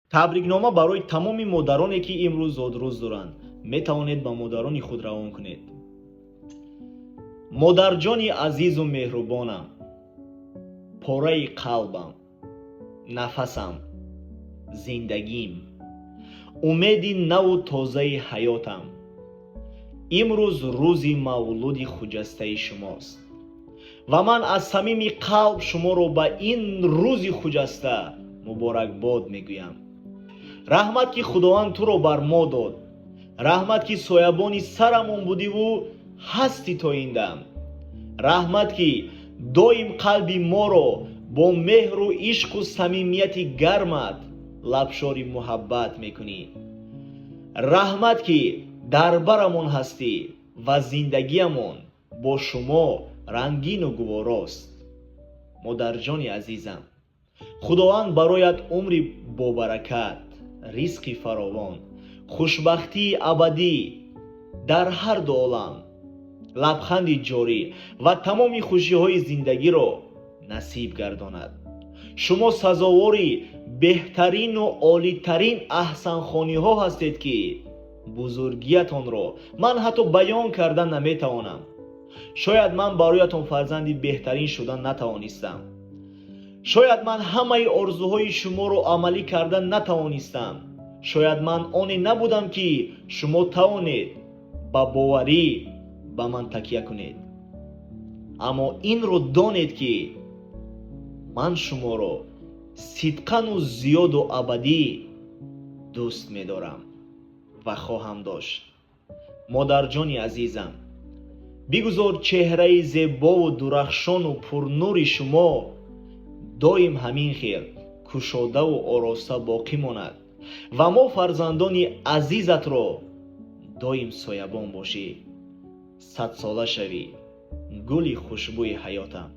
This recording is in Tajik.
Табрикнома барои тамоми модароне, ки имрӯз зодрӯз доранд. Метавонед ба модарони худ равон кунед. Модарҷони азизу меҳрубонам, пораи қалбам, нафасам, зиндагим, умеди наву тозаи ҳаётам, имрӯз рӯзи мавлуди хуҷастаи шумост ва ман аз самими қалб шуморо ба ин рӯзи хуҷаста муборакбод мегӯям. Раҳмат, ки Худованд туро бар мо дод. Раҳмат, ки соябони сарамон будиву ҳастӣ то ин дам. Раҳмат, ки доим қалби моро бо меҳру ишқу самимияти гармат лабшори муҳаббат мекунӣ. Раҳмат, ки дар барамон ҳастӣ ва зиндагиамон бо шумо рангину гуворост. Модарҷони азизам, Худованд бароят умри бобаракат, ризқи фаровон, хушбахтии абадӣ дар ҳар ду олам, лабханди ҷорӣ ва тамоми хушиҳои зиндагиро насиб гардонад. Шумо сазовори беҳтарину олитарин аҳсанхониҳо ҳастед, ки бузургиятонро ман ҳатто баён карда наметавонам. Шояд ман бароятон фарзанди беҳтарин шуда натавонистам, шояд ман ҳамаи орзуҳои шуморо амалӣ карда натавонистам, шояд ман оне набудам, ки шумо тавонед ба боварӣ ба ман такя кунед, аммо инро донед, ки ман шуморо сидқану зиёду абадӣ дӯст медорам ва хоҳам дошт. Модарҷони азизам, бигузор чеҳраи зебову дурахшону пурнури шумо доим ҳамин хел кушодаву ороста боқӣ монад ва мо, фарзандони азизатро, доим соябон бошӣ. Садсола шавӣ, гули хушбӯи ҳаётам.